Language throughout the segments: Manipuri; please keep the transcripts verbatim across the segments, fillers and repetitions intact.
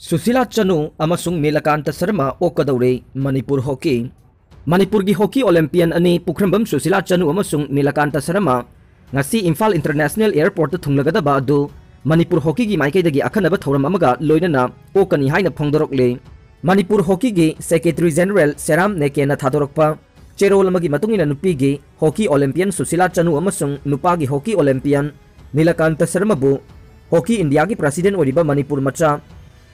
ꯁꯨꯁꯤꯂꯥ ꯆꯅꯨ ꯑꯃꯁꯨꯡ ꯅꯤꯂꯀꯥꯟꯇ ꯁꯔꯃ ꯑꯣꯛꯀꯗꯧꯔꯦ꯫ ꯃꯅꯤꯄꯨꯔ ꯍꯣꯀꯤ꯫ ꯃꯅꯤꯄꯨꯔꯒꯤ ꯍꯣꯀꯤ ꯑꯣꯂꯦꯝꯄꯤꯌꯟ ꯑꯅꯤ ꯄꯨꯈ꯭ꯔꯝꯕꯝ ꯁꯨꯁꯤꯂꯥ ꯆꯅꯨ ꯑꯃꯁꯨꯡ ꯅꯤꯂꯀꯥꯟꯇ ꯁꯔꯃ ꯉꯁꯤ ꯏꯝꯐꯥꯜ ꯏꯟꯇꯔꯅꯦꯁꯅꯦꯜ ꯑꯦꯌꯔꯄꯣꯔꯠꯇ ꯊꯨꯡꯂꯒꯗꯕ ꯑꯗꯨ ꯃꯅꯤꯄꯨꯔ ꯍꯣꯀꯤꯒꯤ ꯃꯥꯏꯀꯩꯗꯒꯤ ꯑꯈꯟꯅꯕ ꯊꯧꯔꯝ ꯑꯃꯒ ꯂꯣꯏꯅꯅ ꯑꯣꯛꯀꯅꯤ ꯍꯥꯏꯅ ꯐꯣꯡꯗꯣꯔꯛꯂꯦ꯫ ꯃꯅꯤꯄꯨꯔ ꯍꯣꯀꯤꯒꯤ ꯁꯦꯀ꯭ꯔꯦꯇꯔꯤ ꯖꯦꯅꯔꯦꯜ ꯁꯦꯔꯥꯝ ꯅꯦꯀꯦꯅ ꯊꯥꯗꯣꯔꯛꯄ ꯆꯦꯔꯣꯜ ꯑꯃꯒꯤ ꯃꯇꯨꯡ ꯏꯟꯅ ꯅꯨꯄꯤꯒꯤ ꯍꯣꯀꯤ ꯑꯣꯂꯦꯝꯄꯤꯌꯟ ꯁꯨꯁꯤꯂꯥ ꯆꯅꯨ ꯑꯃꯁꯨꯡ ꯅꯨꯄꯥꯒꯤ ꯍꯣꯀꯤ ꯑꯣꯂꯦꯝꯄꯤꯌꯟ ꯅꯤꯂꯀꯥꯟꯇ ꯁꯔꯃꯕꯨ ꯍꯣꯀꯤ ꯏꯟꯗꯤꯌꯥꯒꯤ ꯄ꯭ꯔꯁꯤꯗꯦꯟ ꯑꯣꯏꯔꯤꯕ ꯃꯅꯤꯄꯨꯔ ꯃꯆꯥ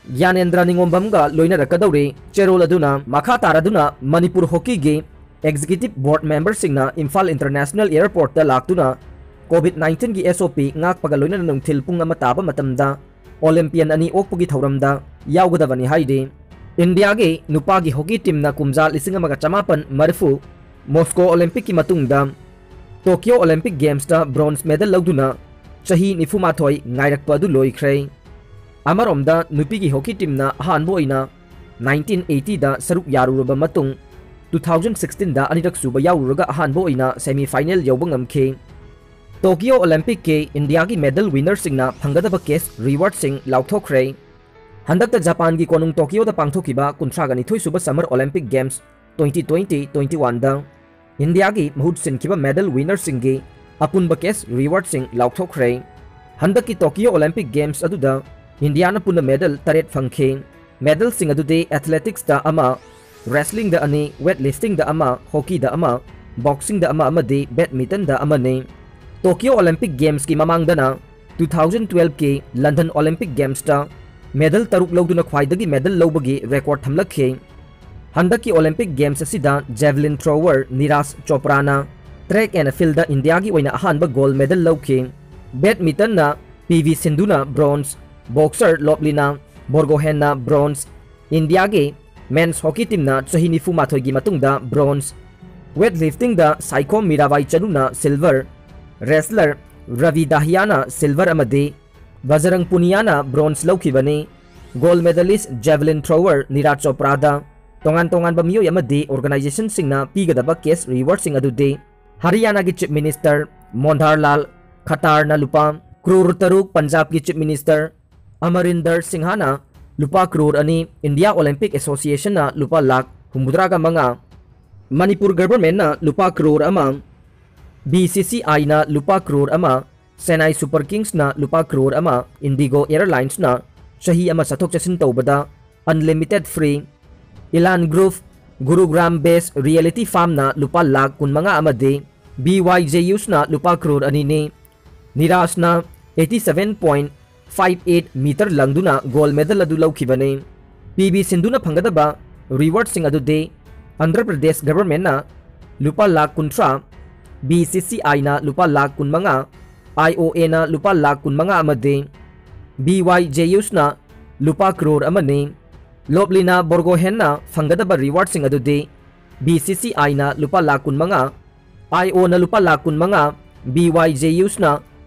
ꯒ꯭ꯌꯥꯅꯦꯟꯗ꯭ꯔ ꯅꯤꯉꯣꯝꯕꯝꯒ ꯂꯣꯏꯅꯔꯛꯀꯗꯧꯔꯤ꯫ ꯆꯦꯔꯣꯜ ꯑꯗꯨꯅ ꯃꯈꯥ ꯇꯥꯔꯗꯨꯅ ꯃꯅꯤꯄꯨꯔ ꯍꯣꯀꯤꯒꯤ ꯑꯦꯛꯖꯤꯀ꯭ꯌꯨꯇꯤꯚ ꯕꯣꯔꯗ ꯃꯦꯝꯕꯔꯁꯤꯡꯅ ꯏꯝꯐꯥꯜ ꯏꯟꯇꯔꯅꯦꯁꯅꯦꯜ ꯑꯦꯌꯔꯄꯣꯔꯠꯇ ꯂꯥꯛꯇꯨꯅ ꯀꯣꯚꯤꯗ ꯅꯥꯏꯟꯇꯤꯟꯒꯤ ꯑꯦꯁ ꯑꯣ ꯄꯤ ꯉꯥꯛꯄꯒ ꯂꯣꯏꯅꯅ ꯅꯨꯡꯊꯤꯜ ꯄꯨꯡ ꯑꯃ ꯇꯥꯕ ꯃꯇꯝꯗ ꯑꯣꯂꯦꯝꯄꯤꯌꯟ ꯑꯅꯤ ꯑꯣꯛꯄꯒꯤ ꯊꯧꯔꯝꯗ ꯌꯥꯎꯒꯗꯕꯅꯤ ꯍꯥꯏꯔꯤ꯫ ꯏꯟꯗꯤꯌꯥꯒꯤ ꯅꯨꯄꯥꯒꯤ ꯍꯣꯀꯤ ꯇꯤꯝꯅ ꯀꯨꯝꯖꯥ ꯂꯤꯁꯤꯡ ꯑꯃꯒ ꯆꯃꯥꯄꯟ ꯃꯔꯤꯐꯨ ꯃꯣꯁꯀꯣ ꯑꯣꯂꯦꯝꯄꯤꯛꯀꯤ ꯃꯇꯨꯡꯗ ꯇꯣꯀꯤꯌꯣ ꯑꯣꯂꯦꯝꯄꯤꯛ ꯒꯦꯝꯁꯇ ꯕ꯭ꯔꯣꯟꯖ ꯃꯦꯗꯜ ꯂꯧꯗꯨꯅ ꯆꯍꯤ ꯅꯤꯐꯨ ꯃꯥꯊꯣꯏ ꯉꯥꯏꯔꯛꯄ ꯑꯗꯨ ꯂꯣꯏꯈ꯭ꯔꯦ꯫ ꯑꯃꯔꯣꯝꯗ ꯅꯨꯄꯤꯒꯤ ꯍꯣꯀꯤ ꯇꯤꯝꯅ ꯑꯍꯥꯟꯕ ꯑꯣꯏꯅ ꯅꯥꯏꯟꯇꯤꯟ ꯑꯩꯠꯇꯤꯗ ꯁꯔꯨꯛ ꯌꯥꯔꯨꯔꯕ ꯃꯇꯨꯡ, ꯇꯨ ꯊꯥꯎꯖꯟ ꯁꯤꯛꯁꯇꯤꯟꯗ ꯑꯅꯤꯔꯛ ꯁꯨꯕ ꯌꯥꯎꯔꯨꯔꯒ ꯑꯍꯥꯟꯕ ꯑꯣꯏꯅ ꯁꯦꯃꯤ ꯐꯥꯏꯅꯦꯜ ꯌꯧꯕ ꯉꯝꯈꯤ꯫ ꯇꯣꯀꯤꯌꯣ ꯑꯣꯂꯦꯝꯄꯤꯛꯀꯤ ꯏꯟꯗꯤꯌꯥꯒꯤ ꯃꯦꯗꯜ ꯋꯤꯅꯔꯁꯤꯡꯅ ꯐꯪꯒꯗꯕ ꯀꯦꯁ ꯔꯤꯋꯥꯔꯗꯁꯤꯡ ꯂꯥꯎꯊꯣꯛꯈ꯭ꯔꯦ꯫ ꯍꯟꯗꯛꯇ ꯖꯄꯥꯟꯒꯤ ꯀꯣꯅꯨꯡ ꯇꯣꯀꯤꯌꯣꯗ ꯄꯥꯡꯊꯣꯛꯈꯤꯕ ꯀꯨꯟꯊ꯭ꯔꯥꯒ ꯅꯤꯊꯣꯏ ꯁꯨꯕ summer Olympic games twenty twenty twenty ꯋꯥꯟꯗ ꯏꯟꯗꯤꯌꯥꯒꯤ ꯃꯍꯨꯠ ꯁꯤꯟꯈꯤꯕ ꯃꯦꯗꯜ ꯋꯤꯅꯔꯁꯤꯡꯒꯤ ꯑꯄꯨꯟꯕ ꯀꯦꯁ ꯔꯤꯋꯥꯔꯗꯁꯤꯡ ꯂꯥꯎꯊꯣꯛꯈ꯭ꯔꯦ꯫ ꯍꯟꯗꯛꯀꯤ ꯇꯣꯀꯤꯌꯣ ꯑꯣꯂꯦꯝꯄꯤꯛ ꯒꯦꯝꯁ ꯑꯗꯨꯗ ꯏꯟꯗꯤꯌꯥꯅ ꯄꯨꯟꯅ ꯃꯦꯗꯜ ꯇꯔꯦꯠ ꯐꯪꯈꯤ꯫ ꯃꯦꯗꯜꯁꯤꯡ ꯑꯗꯨꯗꯤ ꯑꯦꯊꯂꯦꯇꯤꯛꯁꯇ ꯑꯃ, ꯔꯦꯁꯂꯤꯡꯗ ꯑꯅꯤ, ꯋꯦꯠ ꯂꯤꯐꯇꯤꯡꯗ ꯑꯃ, ꯍꯣꯀꯤꯗ ꯑꯃ, ꯕꯣꯛꯁꯤꯡꯗ ꯑꯃ ꯑꯃꯗꯤ ꯕꯦꯗꯃꯤꯟꯇꯟꯗ ꯑꯃꯅꯤ꯫ ꯇꯣꯀꯤꯌꯣ ꯑꯣꯂꯦꯝꯄꯤꯛ ꯒꯦꯝꯁꯀꯤ ꯃꯃꯥꯡꯗꯅ ꯇꯨ ꯊꯥꯎꯖꯟ ꯇ꯭ꯋꯦꯜꯐꯀꯤ ꯂꯟꯗꯟ ꯑꯣꯂꯦꯝꯄꯤꯛ ꯒꯦꯝꯁꯇ ꯃꯦꯗꯜ ꯇꯔꯨꯛ ꯂꯧꯗꯨꯅ ꯈ꯭ꯋꯥꯏꯗꯒꯤ ꯃꯦꯗꯜ ꯂꯧꯕꯒꯤ ꯔꯦꯀꯣꯔꯗ ꯊꯝꯂꯛꯈꯤ꯫ ꯍꯟꯗꯛꯀꯤ ꯑꯣꯂꯦꯝꯄꯤꯛ ꯒꯦꯝꯁ ꯑꯁꯤꯗ ꯖꯦꯚꯂꯤꯟ ꯊ꯭ꯔꯣꯋꯔ ꯅꯤꯔꯥꯖ ꯆꯣꯄ꯭ꯔꯥꯅ ꯇ꯭ꯔꯦꯛ ꯑꯦꯟ ꯐꯤꯜꯗ ꯏꯟꯗꯤꯌꯥꯒꯤ ꯑꯣꯏꯅ ꯑꯍꯥꯟꯕ ꯒꯣꯜ ꯃꯦꯗꯜ ꯂꯧꯈꯤ꯫ ꯕꯦꯗꯃꯤꯟꯇꯟꯅ ꯄꯤ ꯚꯤ ꯁꯤꯟꯙꯨꯅ ꯕ꯭ꯔꯣꯟꯖ, ꯕꯣꯛꯁꯔ ꯂꯣꯞꯂꯤꯅꯥ ꯕꯣꯔꯒꯣꯍꯦꯟꯅ ꯕ꯭ꯔꯣꯟꯖ, ꯏꯟꯗꯤꯌꯥꯒꯤ ꯃꯦꯟꯁ ꯍꯣꯀꯤ ꯇꯤꯝꯅ ꯆꯍꯤ ꯅꯤꯐꯨ ꯃꯥꯊꯣꯏꯒꯤ ꯃꯇꯨꯡꯗ ꯕ꯭ꯔꯣꯟꯖ, ꯋꯦꯠ ꯂꯤꯐꯇꯤꯡꯗ ꯁꯥꯏꯈꯣꯝ ꯃꯤꯔꯥꯕꯥꯏ ꯆꯅꯨꯅ ꯁꯤꯜꯚꯔ, ꯔꯦꯁꯂꯔ ꯔꯕꯤ ꯗꯥꯍꯤꯌꯥꯅ ꯁꯤꯜꯚꯔ ꯑꯃꯗꯤ ꯕꯖꯔꯪ ꯄꯨꯅꯤꯌꯥꯅ ꯕ꯭ꯔꯣꯟꯖ ꯂꯧꯈꯤꯕꯅꯤ꯫ Goal medallist javelin thrower Neeraj ꯆꯣꯄ꯭ꯔꯥꯗ ꯇꯣꯉꯥꯟ ꯇꯣꯉꯥꯟꯕ ꯃꯤꯑꯣꯏ ꯑꯃꯗꯤ ꯑꯣꯔꯒꯅꯥꯏꯖꯦꯁꯟꯁꯤꯡꯅ ꯄꯤꯒꯗꯕ ꯀꯦꯁ ꯔꯤꯋꯥꯔꯗꯁꯤꯡ ꯑꯗꯨꯗꯤ ꯍꯔꯤꯌꯥꯅꯥꯒꯤ ꯆꯤꯐ ꯃꯤꯅꯤꯁꯇꯔ ꯃꯣꯟꯙꯥꯔ ꯂꯥꯜ ꯈꯠꯇꯥꯔꯅ ꯂꯨꯄꯥ ꯀ꯭ꯔꯣꯔ ꯇꯔꯨꯛ, ꯄꯟꯖꯥꯕꯀꯤ ꯆꯤꯐ ꯃꯤꯅꯤꯁꯇꯔ ꯑꯃꯔꯤꯟꯗꯔ ꯁꯤꯡꯍꯅ ꯂꯨꯄꯥ ꯀ꯭ꯔꯣꯔ ꯑꯅꯤ, ꯏꯟꯗꯤꯌꯥ ꯑꯣꯂꯤꯝꯄꯤꯛ ꯑꯦꯁꯣꯁꯤꯌꯦꯁꯟꯅ ꯂꯨꯄꯥ ꯂꯥꯈ ꯍꯨꯝꯐꯨꯇꯔꯥꯒ ꯃꯉꯥ, ꯃꯅꯤꯄꯨꯔ ꯒꯚꯔꯟꯃꯦꯟꯠꯅ ꯂꯨꯄꯥ ꯀ꯭ꯔꯣꯔ ꯑꯃ, ꯕꯤ ꯁꯤ ꯁꯤ ꯑꯥꯏꯅ ꯂꯨꯄꯥ ꯀ꯭ꯔꯣꯔ ꯑꯃ, ꯆꯦꯟꯅꯥꯏ ꯁꯨꯄꯔ ꯀꯤꯡꯁꯅ ꯂꯨꯄꯥ ꯀ꯭ꯔꯣꯔ ꯑꯃ, ꯏꯟꯗꯤꯒꯣ ꯑꯦꯌꯔꯂꯥꯏꯟꯁꯅ ꯆꯍꯤ ꯑꯃ ꯆꯠꯊꯣꯛ ꯆꯠꯁꯤꯟ ꯇꯧꯕꯗ ꯑꯟꯂꯤꯃꯤꯇꯦꯗ ꯐ꯭ꯔꯤ, ꯏꯂꯥꯟ ꯒ꯭ꯔꯨꯞ, ꯒꯨꯔꯨꯒ꯭ꯔꯥꯝ ꯕꯦꯁ ꯔꯤꯌꯦꯂꯤꯇꯤ ꯐꯥꯝꯅ ꯂꯨꯄꯥ ꯂꯥꯈ ꯀꯨꯟꯃꯉꯥ ꯑꯃꯗꯤ ꯕꯤ ꯋꯥꯏ ꯖꯦ ꯌꯨꯁꯅ ꯂꯨꯄꯥ ꯀ꯭ꯔꯣꯔ ꯑꯅꯤꯅꯤ꯫ ꯅꯤꯔꯥꯖꯅ eighty seven point five eight meter ꯂꯪꯗꯨꯅ ꯒꯣꯜꯗ ꯃꯦꯗꯜ ꯑꯗꯨ ꯂꯧꯈꯤꯕꯅꯤ꯫ ꯄꯤ ꯕꯤ ꯁꯤꯟꯙꯨꯅ ꯐꯪꯒꯗꯕ ꯔꯤꯋꯥꯔꯗꯁꯤꯡ ꯑꯗꯨꯗꯤ ꯑꯟꯙ꯭ꯔ ꯄ꯭ꯔꯗꯦꯁ ꯒꯚꯔꯟꯃꯦꯟꯠꯅ ꯂꯨꯄꯥ ꯂꯥꯈ ꯀꯨꯟꯊ꯭ꯔꯥ, ꯕꯤ ꯁꯤ ꯁꯤ ꯑꯥꯏꯅ ꯂꯨꯄꯥ ꯂꯥꯈ ꯀꯨꯟꯃꯉꯥ, ꯑꯥꯏ ꯑꯣ ꯑꯦꯅ ꯂꯨꯄꯥ ꯂꯥꯈ ꯀꯨꯟꯃꯉꯥ ꯑꯃꯗꯤ ꯕꯤ ꯋꯥꯏ ꯖꯦ ꯌꯨꯁꯅ ꯂꯨꯄꯥ ꯀ꯭ꯔꯣꯔ ꯑꯃꯅꯤ꯫ ꯂꯣꯞꯂꯤꯅꯥ ꯕꯣꯔꯒꯣꯍꯦꯟꯅ ꯐꯪꯒꯗꯕ ꯔꯤꯋꯥꯔꯗꯁꯤꯡ ꯑꯗꯨꯗꯤ ꯕꯤ ꯁꯤ ꯁꯤ ꯑꯥꯏꯅ ꯂꯨꯄꯥ ꯂꯥꯈ ꯀꯨꯟꯃꯉꯥ, ꯑꯥꯏ ꯑꯣꯅ ꯂꯨꯄꯥ ꯂꯥꯈ ꯀꯨꯟꯃꯉꯥ, ꯕꯤ ꯋꯥꯏ ꯖꯦ ꯌꯨꯁꯅ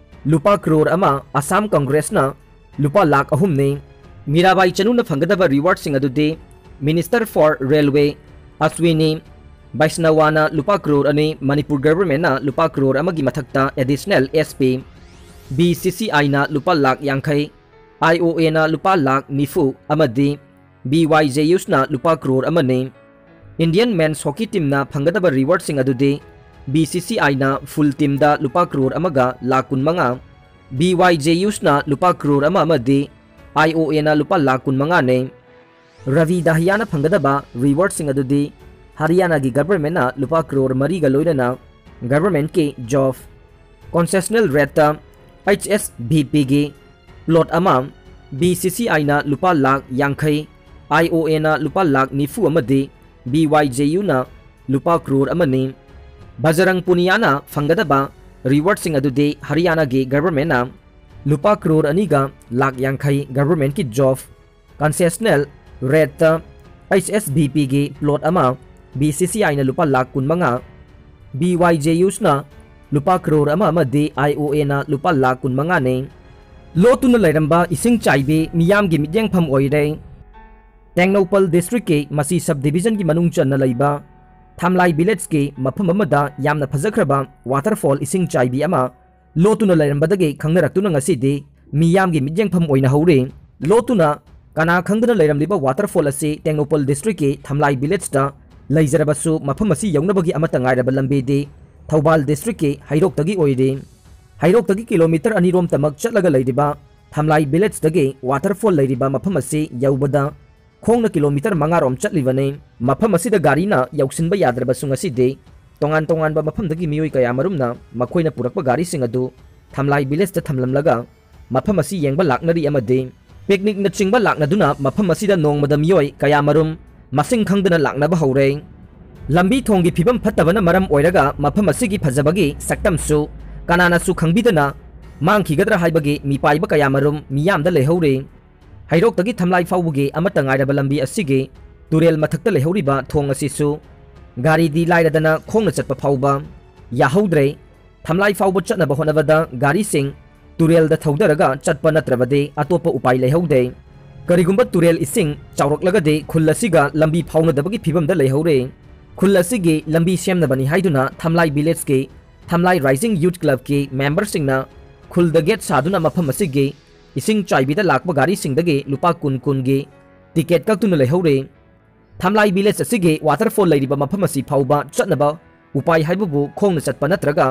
ꯂꯨꯄꯥ ꯀ꯭ꯔꯣꯔ ꯑꯃ, ꯑꯁꯥꯝ ꯀꯪꯒ꯭ꯔꯦꯁꯅ ꯂꯨꯄꯥ ꯂꯥꯈ ꯑꯍꯨꯝꯅꯤ꯫ ꯃꯤꯔꯥꯕꯥꯏ ꯆꯅꯨꯅ ꯐꯪꯒꯗꯕ ꯔꯤꯋꯥꯔꯗꯁꯤꯡ ꯑꯗꯨꯗꯤ Minister for Railway ꯑꯁ꯭ꯋꯤꯅꯤ ꯕꯩꯁꯅꯋꯥꯅ ꯂꯨꯄꯥ ꯀ꯭ꯔꯣꯔ ꯑꯅꯤ, ꯃꯅꯤꯄꯨꯔ ꯒꯚꯔꯟꯃꯦꯟꯠꯅ ꯂꯨꯄꯥ ꯀ꯭ꯔꯣꯔ ꯑꯃꯒꯤ ꯃꯊꯛꯇ additional S P, B C ꯁꯤ ꯑꯥꯏꯅ ꯂꯨꯄꯥ ꯂꯥꯈ ꯌꯥꯡꯈꯩ, ꯑꯥꯏ ꯑꯣ ꯑꯦꯅ ꯂꯨꯄꯥ ꯂꯥꯈ ꯅꯤꯐꯨ ꯑꯃꯗꯤ ꯕꯤ ꯋꯥꯏ ꯖꯦ ꯌꯨꯁꯅ ꯂꯨꯄꯥ ꯀ꯭ꯔꯣꯔ ꯑꯃꯅꯤ꯫ ꯏꯟꯗꯤꯌꯟ ꯃꯦꯟꯁ ꯍꯣꯀꯤ ꯇꯤꯝꯅ ꯐꯪꯒꯗꯕ ꯔꯤꯋꯥꯔꯗꯁꯤꯡ ꯑꯗꯨꯗꯤ ꯕꯤ ꯁꯤ ꯁꯤ ꯑꯥꯏꯅ ꯐꯨꯜ ꯇꯤꯝꯗ ꯂꯨꯄꯥ ꯀ꯭ꯔꯣꯔ ꯑꯃꯒ ꯂꯥꯈ ꯀꯨꯟꯃꯉꯥ, ꯕꯤ ꯋꯥꯏ ꯖꯦ ꯌꯨꯁꯅ ꯂꯨꯄꯥ ꯀ꯭ꯔꯣꯔ ꯑꯃ ꯑꯃꯗꯤ ꯑꯥꯏ ꯑꯣ ꯑꯦꯅ ꯂꯨꯄꯥ ꯂꯥꯈ ꯀꯨꯟꯃꯉꯥꯅꯤ꯫ ꯔꯕꯤ ꯗꯥꯍꯤꯌꯥꯅ ꯐꯪꯒꯗꯕ ꯔꯤꯋꯥꯔꯗꯁꯤꯡ ꯑꯗꯨꯗꯤ ꯍꯔꯤꯌꯥꯅꯥꯒꯤ ꯒꯚꯔꯟꯃꯦꯟꯠꯅ ꯂꯨꯄꯥ ꯀ꯭ꯔꯣꯔ ꯃꯔꯤꯒ ꯂꯣꯏꯅꯅ ꯒꯚꯔꯟꯃꯦꯟꯠꯀꯤ ꯖꯣꯕ ꯀꯟꯁꯦꯁꯅꯦꯜ ꯔꯦꯠꯇ ꯑꯩꯆ ꯑꯦꯁ ꯚꯤ ꯄꯤꯒꯤ ꯄ꯭ꯂꯣꯠ ꯑꯃ, ꯕꯤ ꯁꯤ ꯁꯤ ꯑꯥꯏꯅ ꯂꯨꯄꯥ ꯂꯥꯈ ꯌꯥꯡꯈꯩ, ꯑꯥꯏ ꯑꯣ ꯑꯦꯅ ꯂꯨꯄꯥ ꯂꯥꯈ ꯅꯤꯐꯨ ꯑꯃꯗꯤ ꯕꯤ ꯋꯥꯏ ꯖꯦ ꯌꯨꯅ ꯂꯨꯄꯥ ꯀ꯭ꯔꯣꯔ ꯑꯃꯅꯤ꯫ ꯕꯖꯔꯪ ꯄꯨꯅꯤꯌꯥꯅ ꯐꯪꯒꯗꯕ ꯔꯤꯋꯥꯔꯗꯁꯤꯡ ꯑꯗꯨꯗꯤ ꯍꯔꯤꯌꯥꯅꯥꯒꯤ ꯒꯚꯔꯟꯃꯦꯟꯠꯅ ꯂꯨꯄꯥ ꯀ꯭ꯔꯣꯔ ꯑꯅꯤꯒ ꯂꯥꯈ ꯌꯥꯡꯈꯩ ꯒꯚꯔꯟꯃꯦꯟꯠꯀꯤ ꯖꯣꯕ ꯀꯟꯁꯦꯁꯅꯦꯜ ꯔꯦꯠꯇ ꯑꯩꯆ ꯑꯦꯁ ꯚꯤ ꯄꯤꯒꯤ ꯄ꯭ꯂꯣꯠ ꯑꯃ, ꯕꯤ ꯁꯤ ꯁꯤ ꯑꯥꯏꯅ ꯂꯨꯄꯥ ꯂꯥꯈ ꯀꯨꯟꯃꯉꯥ, ꯕꯤ ꯋꯥꯏ ꯖꯦ ꯌꯨꯁꯅ ꯂꯨꯄꯥ ꯀ꯭ꯔꯣꯔ ꯑꯃ ꯑꯃꯗꯤ ꯑꯥꯏ ꯑꯣ ꯑꯦꯅ ꯂꯨꯄꯥ ꯂꯥꯈ ꯀꯨꯟꯃꯉꯥꯅꯤ꯫ ꯂꯣꯠꯇꯨꯅ ꯂꯩꯔꯝꯕ ꯏꯁꯤꯡ ꯆꯥꯏꯕꯤ ꯃꯤꯌꯥꯝꯒꯤ ꯃꯤꯠꯌꯦꯡꯐꯝ ꯑꯣꯏꯔꯦ꯫ ꯇꯦꯡꯅꯧꯄꯜ ꯗꯤꯁꯇ꯭ꯔꯤꯛꯀꯤ ꯃꯁꯤ ꯁꯕ ꯗꯤꯕꯤꯖꯟꯒꯤ ꯃꯅꯨꯡ ꯆꯟꯅ ꯂꯩꯕ ꯊꯥꯝꯂꯥꯏ ꯚꯤꯂꯦꯖꯀꯤ ꯃꯐꯝ ꯑꯃꯗ ꯌꯥꯝꯅ ꯐꯖꯈ꯭ꯔꯕ ꯋꯥꯇꯔꯐꯣꯜ ꯏꯁꯤꯡ ꯆꯥꯏꯕꯤ ꯑꯃ ꯂꯣꯠꯇꯨꯅ ꯂꯩꯔꯝꯕꯗꯒꯤ ꯈꯪꯅꯔꯛꯇꯨꯅ ꯉꯁꯤꯗꯤ ꯃꯤꯌꯥꯝꯒꯤ ꯃꯤꯠꯌꯦꯡꯐꯝ ꯑꯣꯏꯅ ꯍꯧꯔꯤ꯫ ꯂꯣꯠꯇꯨꯅ ꯀꯅꯥ ꯈꯪꯗꯅ ꯂꯩꯔꯝꯂꯤꯕ waterfall ꯑꯁꯤ ꯇꯦꯡꯅꯧꯄꯜ districtꯀꯤ ꯊꯝꯂꯥꯏ villageꯇ ꯂꯩꯖꯔꯕꯁꯨ, ꯃꯐꯝ ꯑꯁꯤ ꯌꯧꯅꯕꯒꯤ ꯑꯃꯠꯇ ꯉꯥꯏꯔꯕ ꯂꯝꯕꯤꯗꯤ ꯊꯧꯕꯥꯜ districtꯀꯤ ꯍꯩꯔꯣꯛꯇꯒꯤ ꯑꯣꯏꯔꯤ꯫ ꯍꯩꯔꯣꯛꯇꯒꯤ ꯀꯤꯂꯣꯃꯤꯇꯔ ꯑꯅꯤꯔꯣꯝꯇꯃꯛ ꯆꯠꯂꯒ ꯂꯩꯔꯤꯕ ꯊꯝꯂꯥꯏ villageꯇꯒꯤ waterfall ꯂꯩꯔꯤꯕ ꯃꯐꯝ ꯑꯁꯤ ꯌꯧꯕꯗ ꯈꯣꯡꯅ ꯀꯤꯂꯣꯃꯤꯇꯔ ꯃꯉꯥꯔꯣꯝ ꯆꯠꯂꯤꯕꯅꯤ꯫ ꯃꯐꯝ ꯑꯁꯤꯗ ꯒꯥꯔꯤꯅ ꯌꯧꯁꯤꯟꯕ ꯌꯥꯗ꯭ꯔꯕꯁꯨ, ꯉꯁꯤꯗꯤ ꯇꯣꯉꯥꯟ ꯇꯣꯉꯥꯟꯕ ꯃꯐꯝꯗꯒꯤ ꯃꯤꯑꯣꯏ ꯀꯌꯥꯃꯔꯨꯝꯅ ꯃꯈꯣꯏꯅ ꯄꯨꯔꯛꯄ ꯒꯥꯔꯤꯁꯤꯡ ꯑꯗꯨ ꯊꯝꯂꯥꯏ villageꯇ ꯊꯝꯂꯝꯂꯒ ꯃꯐꯝ ꯑꯁꯤ ꯌꯦꯡꯕ ꯂꯥꯛꯅꯔꯤ ꯑꯃꯗꯤ picnicꯅꯆꯤꯡꯕ ꯂꯥꯛꯅꯗꯨꯅ ꯃꯐꯝ ꯑꯁꯤꯗ ꯅꯣꯡꯃꯗ ꯃꯤꯑꯣꯏ ꯀꯌꯥꯃꯔꯨꯝ ꯃꯁꯤꯡ ꯈꯪꯗꯅ ꯂꯥꯛꯅꯕ ꯍꯧꯔꯦ꯫ ꯂꯝꯕꯤ ꯊꯣꯡꯒꯤ ꯐꯤꯕꯝ ꯐꯠꯇꯕꯅ ꯃꯔꯝ ꯑꯣꯏꯔꯒ ꯃꯐꯝ ꯑꯁꯤꯒꯤ ꯐꯖꯕꯒꯤ ꯁꯛꯇꯝꯁꯨ ꯀꯅꯥꯅꯁꯨ ꯈꯪꯕꯤꯗꯅ ꯃꯥꯡꯈꯤꯒꯗ꯭ꯔꯥ ꯍꯥꯏꯕꯒꯤ ꯃꯤꯄꯥꯏꯕ ꯀꯌꯥꯃꯔꯨꯝ ꯃꯤꯌꯥꯝꯗ ꯂꯩꯍꯧꯔꯤ꯫ ꯍꯩꯔꯣꯛꯇꯒꯤ ꯊꯝꯂꯥꯏ ꯐꯥꯎꯕꯒꯤ ꯑꯃꯠꯇ ꯉꯥꯏꯔꯕ ꯂꯝꯕꯤ ꯑꯁꯤꯒꯤ ꯇꯨꯔꯦꯜ ꯃꯊꯛꯇ ꯂꯩꯍꯧꯔꯤꯕ ꯊꯣꯡ ꯑꯁꯤꯁꯨ ꯒꯥꯔꯤꯗꯤ ꯂꯥꯏꯔꯗꯅ ꯈꯣꯡꯅ ꯆꯠꯄ ꯐꯥꯎꯕ ꯌꯥꯍꯧꯗ꯭ꯔꯦ꯫ ꯊꯝꯂꯥꯏ ꯐꯥꯎꯕ ꯆꯠꯅꯕ ꯍꯣꯠꯅꯕꯗ ꯒꯥꯔꯤꯁꯤꯡ ꯇꯨꯔꯦꯜꯗ ꯊꯧꯗꯔꯒ ꯆꯠꯄ ꯅꯠꯇ꯭ꯔꯕꯗꯤ ꯑꯇꯣꯞꯄ ꯎꯄꯥꯏ ꯂꯩꯍꯧꯗꯦ꯫ ꯀꯔꯤꯒꯨꯝꯕ ꯇꯨꯔꯦꯜ ꯏꯁꯤꯡ ꯆꯥꯎꯔꯛꯂꯒꯗꯤ ꯈꯨꯜ ꯑꯁꯤꯒ ꯂꯝꯕꯤ ꯐꯥꯎꯅꯗꯕꯒꯤ ꯐꯤꯕꯝꯗ ꯂꯩꯍꯧꯔꯦ꯫ ꯈꯨꯜ ꯑꯁꯤꯒꯤ ꯂꯝꯕꯤ ꯁꯦꯝꯅꯕꯅꯤ ꯍꯥꯏꯗꯨꯅ ꯊꯝꯂꯥꯏ villageꯀꯤ ꯊꯝꯂꯥꯏ Rising Youth Clubꯀꯤ memberꯁꯤꯡꯅ ꯈꯨꯜꯗ gate ꯁꯥꯗꯨꯅ ꯃꯐꯝ ꯑꯁꯤꯒꯤ ꯏꯁꯤꯡ ꯆꯥꯏꯕꯤꯗ ꯂꯥꯛꯄ ꯒꯥꯔꯤꯁꯤꯡꯗꯒꯤ ꯂꯨꯄꯥ ꯀꯨꯟ ꯀꯨꯟꯒꯤ ticket ꯀꯛꯇꯨꯅ ꯂꯩꯍꯧꯔꯦ꯫ ꯊꯝꯂꯥꯏ village ꯑꯁꯤꯒꯤ waterfall ꯂꯩꯔꯤꯕ ꯃꯐꯝ ꯑꯁꯤ ꯐꯥꯎꯕ ꯆꯠꯅꯕ ꯎꯄꯥꯏ ꯍꯥꯏꯕꯕꯨ ꯈꯣꯡꯅ ꯆꯠꯄ ꯅꯠꯇ꯭ꯔꯒ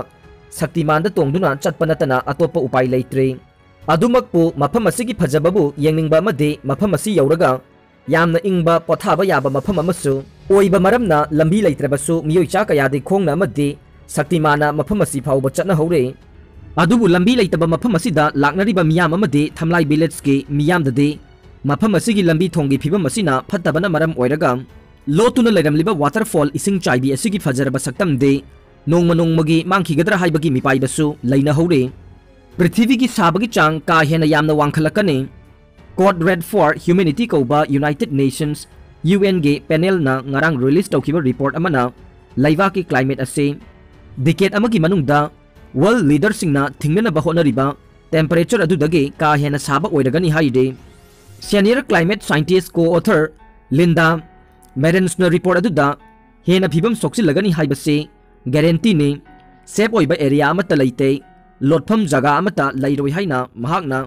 ꯁꯛꯇꯤꯃꯥꯟꯗ ꯇꯣꯡꯗꯨꯅ ꯆꯠꯄ ꯅꯠꯇꯅ ꯑꯇꯣꯞꯄ ꯎꯄꯥꯏ ꯂꯩꯇ꯭ꯔꯦ꯫ ꯑꯗꯨꯃꯛꯄꯨ ꯃꯐꯝ ꯑꯁꯤꯒꯤ ꯐꯖꯕꯕꯨ ꯌꯦꯡꯅꯤꯡꯕ ꯑꯃꯗꯤ ꯃꯐꯝ ꯑꯁꯤ ꯌꯧꯔꯒ ꯌꯥꯝꯅ ꯏꯪꯕ, ꯄꯣꯊꯥꯕ ꯌꯥꯕ ꯃꯐꯝ ꯑꯃꯁꯨ ꯑꯣꯏꯕ ꯃꯔꯝꯅ ꯂꯝꯕꯤ ꯂꯩꯇ꯭ꯔꯕꯁꯨ ꯃꯤꯑꯣꯏ ꯆꯥ ꯀꯌꯥꯗꯤ ꯈꯣꯡꯅ ꯑꯃꯗꯤ ꯁꯛꯇꯤꯃꯥꯟꯅ ꯃꯐꯝ ꯑꯁꯤ ꯐꯥꯎꯕ ꯆꯠꯅꯍꯧꯔꯦ꯫ ꯑꯗꯨꯕꯨ ꯂꯝꯕꯤ ꯂꯩꯇꯕ ꯃꯐꯝ ꯑꯁꯤꯗ ꯂꯥꯛꯅꯔꯤꯕ ꯃꯤꯌꯥꯝ ꯑꯃꯗꯤ ꯊꯝꯂꯥꯏ villageꯀꯤ ꯃꯤꯌꯥꯝꯗꯗꯤ ꯃꯐꯝ ꯑꯁꯤꯒꯤ ꯂꯝꯕꯤ ꯊꯣꯡꯒꯤ ꯐꯤꯕꯝ ꯑꯁꯤꯅ ꯐꯠꯇꯕꯅ ꯃꯔꯝ ꯑꯣꯏꯔꯒ ꯂꯣꯠꯇꯨꯅ ꯂꯩꯔꯝꯂꯤꯕ waterfall ꯏꯁꯤꯡ ꯆꯥꯏꯕꯤ ꯑꯁꯤꯒꯤ ꯐꯖꯔꯕ ꯁꯛꯇꯝꯗꯤ ꯅꯣꯡꯃ ꯅꯣꯡꯃꯒꯤ ꯃꯥꯡꯈꯤꯒꯗ꯭ꯔꯥ ꯍꯥꯏꯕꯒꯤ ꯃꯤꯄꯥꯏꯕꯁꯨ ꯂꯩꯅꯍꯧꯔꯤ꯫ ꯄ꯭ꯔꯤꯊꯤꯕꯤꯒꯤ ꯁꯥꯕꯒꯤ ꯆꯥꯡ ꯀꯥ ꯍꯦꯟꯅ ꯌꯥꯝꯅ ꯋꯥꯡꯈꯠꯂꯛꯀꯅꯤ꯫ Code Red for Humanity ꯀꯧꯕ United Nations, UNꯒꯤ panelꯅ ꯉꯔꯥꯡ release ꯇꯧꯈꯤꯕ report ꯑꯃꯅ ꯂꯩꯕꯥꯛꯀꯤ climate ꯑꯁꯤ decade ꯑꯃꯒꯤ ꯃꯅꯨꯡꯗ world leaderꯁꯤꯡꯅ ꯊꯤꯡꯅꯅꯕ ꯍꯣꯠꯅꯔꯤꯕ temperature ꯑꯗꯨꯗꯒꯤ ꯀꯥ ꯍꯦꯟꯅ ꯁꯥꯕ ꯑꯣꯏꯔꯒꯅꯤ ꯍꯥꯏꯔꯤ꯫ Senior climate scientist co-author Linda Marantz ꯅ report ꯑꯗꯨꯗ ꯍꯦꯟꯅ ꯐꯤꯕꯝ ꯁꯣꯛꯆꯤꯜꯂꯒꯅꯤ ꯍꯥꯏꯕꯁꯤ guaranteeꯅꯤ꯫ Safe ꯑꯣꯏꯕ area ꯑꯃꯠꯇ ꯂꯩꯇꯦ, ꯂꯣꯠꯐꯝ ꯖꯒꯥ ꯑꯃꯠꯇ ꯂꯩꯔꯣꯏ ꯍꯥꯏꯅ ꯃꯍꯥꯛꯅ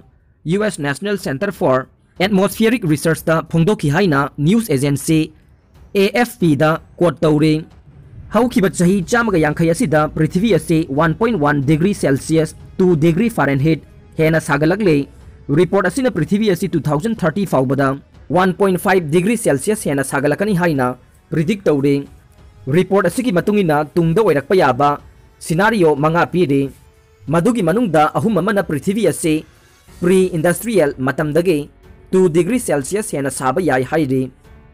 U S National Center for Atmospheric Research ꯇ ꯐꯣꯡꯗꯣꯛꯈꯤ ꯍꯥꯏꯅ news agency A F P the quote ꯇꯧꯔꯤ꯫ ꯍꯧꯈꯤꯕ ꯆꯍꯤ ꯆꯥꯝꯃꯒ ꯌꯥꯡꯈꯩ ꯑꯁꯤꯗ ꯄ꯭ꯔꯤꯊꯤꯕꯤ ꯑꯁꯤ one point one degree Celsius, two degree Fahrenheit ꯍꯦꯟꯅ ꯁꯥꯒꯠꯂꯛꯂꯦ꯫ Report ꯑꯁꯤꯅ ꯄ꯭ꯔꯤꯊꯤꯕꯤ ꯑꯁꯤ two thousand thirty ꯐꯥꯎꯕꯗ one point five degree Celsius ꯍꯦꯟꯅ ꯁꯥꯒꯠꯂꯛꯀꯅꯤ ꯍꯥꯏꯅ predict ꯇꯧꯔꯤ꯫ Report ꯑꯁꯤꯒꯤ ꯃꯇꯨꯡ ꯏꯟꯅ ꯇꯨꯡꯗ ꯑꯣꯏꯔꯛꯄ ꯌꯥꯕ scenario ꯃꯉꯥ ꯄꯤꯔꯤ꯫ ꯃꯗꯨꯒꯤ ꯃꯅꯨꯡꯗ ꯑꯍꯨꯝ ꯑꯃꯅ ꯄ꯭ꯔꯤꯊꯤꯕꯤ ꯑꯁꯤ pre-industrial ꯃꯇꯝꯗꯒꯤ two degree Celsius ꯍꯦꯟꯅ ꯁꯥꯕ ꯌꯥꯏ ꯍꯥꯏꯔꯤ꯫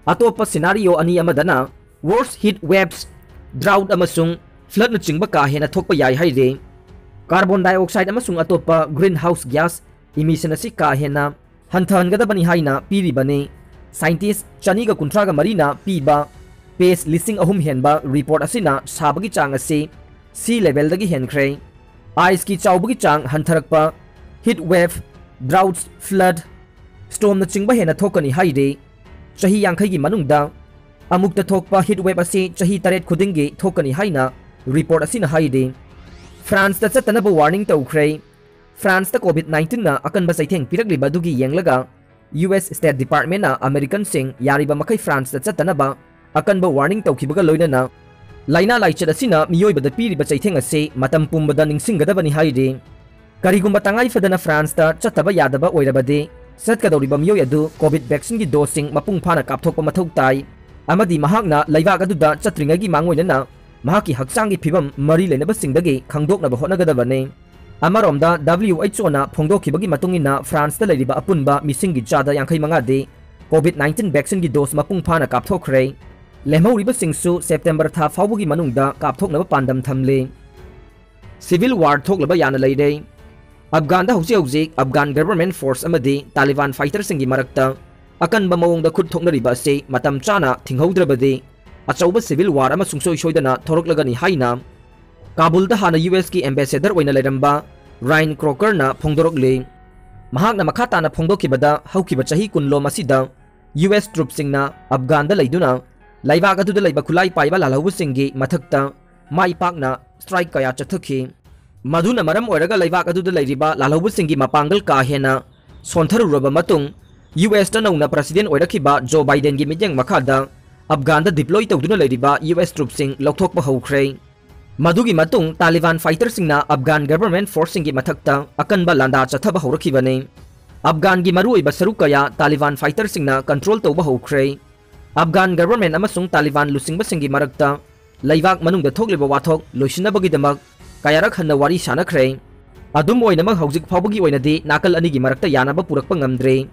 ꯑꯇꯣꯞꯄ scenario ꯑꯅꯤ ꯑꯃꯗꯅ worse heat waves, drought ꯑꯃꯁꯨꯡ floodꯅꯆꯤꯡꯕ ꯀꯥ ꯍꯦꯟꯅ ꯊꯣꯛꯄ ꯌꯥꯏ ꯍꯥꯏꯔꯤ꯫ Carbon dioxide ꯑꯃꯁꯨꯡ ꯑꯇꯣꯞꯄ greenhouse gas emission ꯑꯁꯤ ꯀꯥ ꯍꯦꯟꯅ ꯍꯟꯊꯍꯟꯒꯗꯕꯅꯤ ꯍꯥꯏꯅ ꯄꯤꯔꯤꯕꯅꯤ꯫ Scientist ꯆꯅꯤꯒ ꯀꯨꯟꯊ꯭ꯔꯥꯒ ꯃꯔꯤꯅ ꯄꯤꯕ page ꯂꯤꯁꯤꯡ ꯑꯍꯨꯝ ꯍꯦꯟꯕ report ꯑꯁꯤꯅ ꯁꯥꯕꯒꯤ ꯆꯥꯡ ꯑꯁꯤ sea levelꯗꯒꯤ ꯍꯦꯟꯈ꯭ꯔꯦ꯫ Iceꯀꯤ ꯆꯥꯎꯕꯒꯤ ꯆꯥꯡ ꯍꯟꯊꯔꯛꯄ, heat wave, droughts, flood, stormꯅꯆꯤꯡꯕ ꯍꯦꯟꯅ ꯊꯣꯛꯀꯅꯤ ꯍꯥꯏꯔꯤ꯫ ꯆꯍꯤ ꯌꯥꯡꯈꯩꯒꯤ ꯃꯅꯨꯡꯗ ꯑꯃꯨꯛꯇ ꯊꯣꯛꯄ heat wave ꯑꯁꯤ ꯆꯍꯤ ꯇꯔꯦꯠ ꯈꯨꯗꯤꯡꯒꯤ ꯊꯣꯛꯀꯅꯤ ꯍꯥꯏꯅ report ꯑꯁꯤꯅ ꯍꯥꯏꯔꯤ꯫ Franceꯇ ꯆꯠꯇꯅꯕ warning ꯇꯧꯈ꯭ꯔꯦ꯫ Franceꯇ COVID nineteenꯅ ꯑꯀꯟꯕ ꯆꯩꯊꯦꯡ ꯄꯤꯔꯛꯂꯤꯕ ꯑꯗꯨꯒꯤ ꯌꯦꯡꯂꯒ U S State Departmentꯅ Americanꯁꯤꯡ ꯌꯥꯔꯤꯕ ꯃꯈꯩ Franceꯇ ꯆꯠꯇꯅꯕ ꯑꯀꯟꯕ warning ꯇꯧꯈꯤꯕꯒ ꯂꯣꯏꯅꯅ ꯂꯥꯏꯅꯥ ꯂꯥꯏꯆꯠ ꯑꯁꯤꯅ ꯃꯤꯑꯣꯏꯕꯗ ꯄꯤꯔꯤꯕ ꯆꯩꯊꯦꯡ ꯑꯁꯤ ꯃꯇꯝ ꯄꯨꯝꯕꯗ ꯅꯤꯡꯁꯤꯡꯒꯗꯕꯅꯤ ꯍꯥꯏꯔꯤ꯫ ꯀꯔꯤꯒꯨꯝꯕ ꯇꯉꯥꯏ ꯐꯗꯅ Franceꯇ ꯆꯠꯇꯕ ꯌꯥꯗꯕ ꯑꯣꯏꯔꯕꯗꯤ, ꯆꯠꯀꯗꯧꯔꯤꯕ ꯃꯤꯑꯣꯏ ꯑꯗꯨ COVID vaccineꯒꯤ doseꯁꯤꯡ ꯃꯄꯨꯡ ꯐꯥꯅ ꯀꯥꯞꯊꯣꯛꯄ ꯃꯊꯧ ꯇꯥꯏ ꯑꯃꯗꯤ ꯃꯍꯥꯛꯅ ꯂꯩꯕꯥꯛ ꯑꯗꯨꯗ ꯆꯠꯇ꯭ꯔꯤꯉꯩꯒꯤ ꯃꯥꯡꯑꯣꯏꯅꯅ ꯃꯍꯥꯛꯀꯤ ꯍꯛꯆꯥꯡꯒꯤ ꯐꯤꯕꯝ ꯃꯔꯤ ꯂꯩꯅꯕꯁꯤꯡꯗꯒꯤ ꯈꯪꯗꯣꯛꯅꯕ ꯍꯣꯠꯅꯒꯗꯕꯅꯤ꯫ ꯑꯃꯔꯣꯝꯗ, WHOꯅ ꯐꯣꯡꯗꯣꯛꯈꯤꯕꯒꯤ ꯃꯇꯨꯡ ꯏꯟꯅ, Franceꯇ ꯂꯩꯔꯤꯕ ꯑꯄꯨꯟꯕ ꯃꯤꯁꯤꯡꯒꯤ ꯆꯥꯗ ꯌꯥꯡꯈꯩ ꯃꯉꯥꯗꯤ COVID nineteen vaccineꯒꯤ dose ꯃꯄꯨꯡ ꯐꯥꯅ ꯀꯥꯞꯊꯣꯛꯈ꯭ꯔꯦ꯫ ꯂꯦꯝꯍꯧꯔꯤꯕꯁꯤꯡꯁꯨ September ꯊꯥ ꯐꯥꯎꯕꯒꯤ ꯃꯅꯨꯡꯗ ꯀꯥꯞꯊꯣꯛꯅꯕ ꯄꯥꯟꯗꯝ ꯊꯝꯂꯤ꯫ Civil war ꯊꯣꯛꯂꯕ ꯌꯥꯅ ꯂꯩꯔꯦ꯫ ꯑꯐꯒꯥꯟꯗ ꯍꯧꯖꯤꯛ ꯍꯧꯖꯤꯛ ꯑꯐꯒꯥꯟ government force ꯑꯃꯗꯤ ꯇꯥꯂꯤꯕꯥꯟ fighterꯁꯤꯡꯒꯤ ꯃꯔꯛꯇ ꯑꯀꯟꯕ ꯃꯑꯣꯡꯗ ꯈꯨꯠ ꯊꯣꯛꯅꯔꯤꯕ ꯑꯁꯤ ꯃꯇꯝ ꯆꯥꯅ ꯊꯤꯡꯍꯧꯗ꯭ꯔꯕꯗꯤ ꯑꯆꯧꯕ civil war ꯑꯃ ꯁꯨꯡꯁꯣꯏ ꯁꯣꯏꯗꯅ ꯊꯣꯔꯛꯂꯒꯅꯤ ꯍꯥꯏꯅ ꯀꯥꯕꯨꯜꯗ ꯍꯥꯟꯅ USꯀꯤ ambassador ꯑꯣꯏꯅ ꯂꯩꯔꯝꯕ Ryan Crokerꯅ ꯐꯣꯡꯗꯣꯔꯛꯂꯤ꯫ ꯃꯍꯥꯛꯅ ꯃꯈꯥ ꯇꯥꯅ ꯐꯣꯡꯗꯣꯛꯈꯤꯕꯗ, ꯍꯧꯈꯤꯕ ꯆꯍꯤ ꯀꯨꯟꯂꯣꯝ ꯑꯁꯤꯗ US troopeꯁꯤꯡꯅ ꯑꯐꯒꯥꯟꯗ ꯂꯩꯗꯨꯅ ꯂꯩꯕꯥꯛ ꯑꯗꯨꯗ ꯂꯩꯕ ꯈꯨꯠꯂꯥꯏ ꯄꯥꯏꯕ ꯂꯥꯜꯍꯧꯕꯁꯤꯡꯒꯤ ꯃꯊꯛꯇ ꯃꯥꯏ ꯄꯥꯛꯅ strike ꯀꯌꯥ ꯆꯠꯊꯈꯤ꯫ ꯃꯗꯨꯅ ꯃꯔꯝ ꯑꯣꯏꯔꯒ ꯂꯩꯕꯥꯛ ꯑꯗꯨꯗ ꯂꯩꯔꯤꯕ ꯂꯥꯜꯍꯧꯕꯁꯤꯡꯒꯤ ꯃꯄꯥꯡꯒꯜ ꯀꯥ ꯍꯦꯟꯅ ꯁꯣꯟꯊꯔꯨꯔꯕ ꯃꯇꯨꯡ, ꯌꯨ ꯑꯦꯁꯇ ꯅꯧꯅ ꯄ꯭ꯔꯁꯤꯗꯦꯟ ꯑꯣꯏꯔꯛꯈꯤꯕ ꯖꯣ ꯕꯥꯏꯗꯦꯟꯒꯤ ꯃꯤꯠꯌꯦꯡ ꯃꯈꯥꯗ ꯑꯐꯒꯥꯟꯗ ꯗꯤꯄ꯭ꯂꯣꯏ ꯇꯧꯗꯨꯅ ꯂꯩꯔꯤꯕ ꯌꯨ ꯑꯦꯁ ꯇ꯭ꯔꯨꯞꯁꯤꯡ ꯂꯧꯊꯣꯛꯄ ꯍꯧꯈ꯭ꯔꯦ꯫ ꯃꯗꯨꯒꯤ ꯃꯇꯨꯡ ꯇꯥꯂꯤꯕꯥꯟ ꯐꯥꯏꯇꯔꯁꯤꯡꯅ ꯑꯐꯒꯥꯟ ꯒꯚꯔꯟꯃꯦꯟꯠ ꯐꯣꯔꯁꯁꯤꯡꯒꯤ ꯃꯊꯛꯇ ꯑꯀꯟꯕ ꯂꯥꯟꯗꯥ ꯆꯠꯊꯕ ꯍꯧꯔꯛꯈꯤꯕꯅꯤ꯫ ꯑꯐꯒꯥꯟꯒꯤ ꯃꯔꯨꯑꯣꯏꯕ ꯁꯔꯨꯛ ꯀꯌꯥ ꯇꯥꯂꯤꯕꯥꯟ ꯐꯥꯏꯇꯔꯁꯤꯡꯅ ꯀꯟꯇ꯭ꯔꯣꯜ ꯇꯧꯕ ꯍꯧꯈ꯭ꯔꯦ꯫ ꯑꯐꯒꯥꯟ ꯒꯚꯔꯟꯃꯦꯟꯠ ꯑꯃꯁꯨꯡ ꯇꯥꯂꯤꯕꯥꯟ ꯂꯨꯆꯤꯡꯕꯁꯤꯡꯒꯤ ꯃꯔꯛꯇ ꯂꯩꯕꯥꯛ ꯃꯅꯨꯡꯗ ꯊꯣꯛꯂꯤꯕ ꯋꯥꯊꯣꯛ ꯂꯣꯏꯁꯤꯟꯅꯕꯒꯤꯗꯃꯛ ꯀꯌꯥꯔꯛ ꯍꯟꯅ ꯋꯥꯔꯤ ꯁꯥꯅꯈ꯭ꯔꯦ꯫ ꯑꯗꯨꯝ ꯑꯣꯏꯅꯃꯛ, ꯍꯧꯖꯤꯛ ꯐꯥꯎꯕꯒꯤ ꯑꯣꯏꯅꯗꯤ ꯅꯥꯀꯜ ꯑꯅꯤꯒꯤ ꯃꯔꯛꯇ ꯌꯥꯅꯕ ꯄꯨꯔꯛꯄ ꯉꯝꯗ꯭ꯔꯤ꯫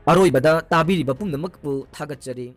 ꯑꯔꯣꯏꯕꯗ ꯇꯥꯕꯤꯔꯤꯕ ꯄꯨꯝꯅꯃꯛꯄꯨ ꯊꯥꯒꯠꯆꯔꯤ꯫